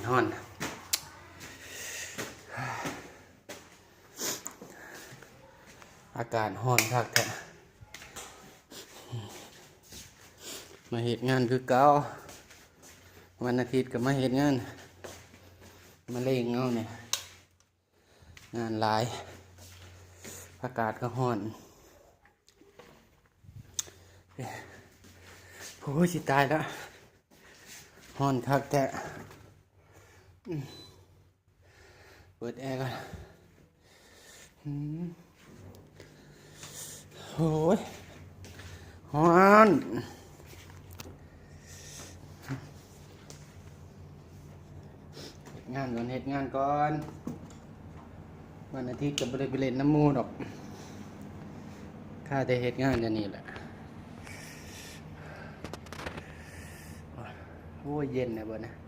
ຮ້ອນ ອາກາດຮ້ອນຄັກແທ້. ມາເຮັດງານຄືເກົ່າ, ວັນອາທິດກໍມາເຮັດງານ, ມາເລັ່ງເອົານີ້ ງານຫຼາຍ, ອາກາດກໍຮ້ອນ. ໂອ້ຍ ຊິຕາຍແລ້ວ, ຮ້ອນຄັກແທ້. ເປີດແອກ່ອນ. ອືມ ໂອ້ຍ ຮ້ອນ. ເຮັດງານກ່ອນ ເຮັດງານກ່ອນ. ວັນອາທິດກໍບໍ່ໄດ້ໄປຫຼິ້ນນຳໝູ່ດອກ, ຂ້າແຕ່ເຮັດງານຢູ່ນີ້ແຫຼະ. ໂອ້ຍ ເຢັນແລ້ວເບິ່ງນະ.